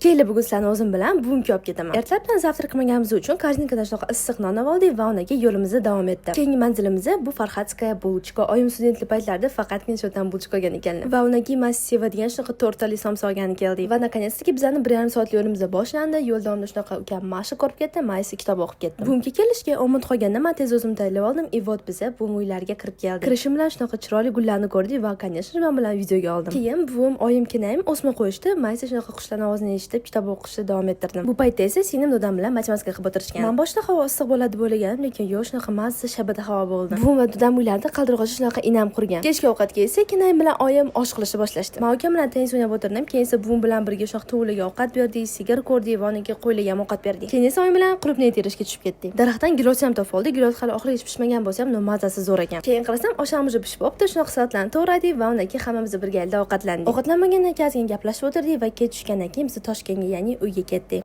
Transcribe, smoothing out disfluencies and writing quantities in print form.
Keling, bugun sizlarni o'zim bilan buvimga olib ketaman. Ertalabdan завтрак qilmaganimiz uchun korzinkadan shunaqa issiq non oldik va undan keyin yo'limizni davom etdik. Keyingi manzilimiz bu Farhadskaya булочка. Oyim studentlik paytlarida faqatgina shu yerdan булочка olgan ekanlar. Va undan keyin man sevadigan shunaqa tortali somsa olgani keldik. Va наконец-таки bizani 1,5 soatlik yo'limiz boshlandi. Yo'l davomida shunaqa ukam mashq ko'rib ketdi, man esa kitob o'qib ketdim. Buvimga kelishga 10 minut qolganda man tez o'zimni tayyorlab oldim. И вот biza buvim uylariga kirib keldik. Kirishim bilan shunaqa chiroyli gullarni ko'rdik va, конечно, man bilan videoga oldim. Keyin buvim, oyim, kenayim o'sma qo'yishdi. Man esa shunaqa qushlarning ovozini eshitib, kitob o'qishni davom ettirdim. Bu paytda esa singlim dodam bilan matematika qilib o'tirishgan. Man boshida havo issiq bo'ladi deb o'ylaganim, lekin yo'q, shunaqa mazza shabada havo bo'ldi. Buvim va dodam uylarida qaldirg'ochda shunaqa inam qurgan. Kechki ovqatga esa kenayim bilan oyim osh qilishni boshlashdi. Man ukam bilan tennis o'ynab o'tirdim. Keyin esa buvim bilan birga shunaqa tovuqlarga ovqat berdik, sigir ko'rdik va undan keyin qo'ylarga ham ovqat berdik. Keyin esa oyim bilan qulupnay terishga tushib ketdik. Daraxtdan gilos ham topib oldik. Gilos hali oxirigacha pishmagan bo'lsa ham, но mazasi zo'r ekan. Keyin qarasam, osh ham уже pishib bo'libdi. Shunaqa salatlarni to'g'radik va undan keyin hammamiz birgalikda ovqatlandik. Ovqatlanmagandan keyin ozgina gaplashib o'tirdik va kech tushgandan keyin biz Toshkentga, ya'ni uyga ketdik.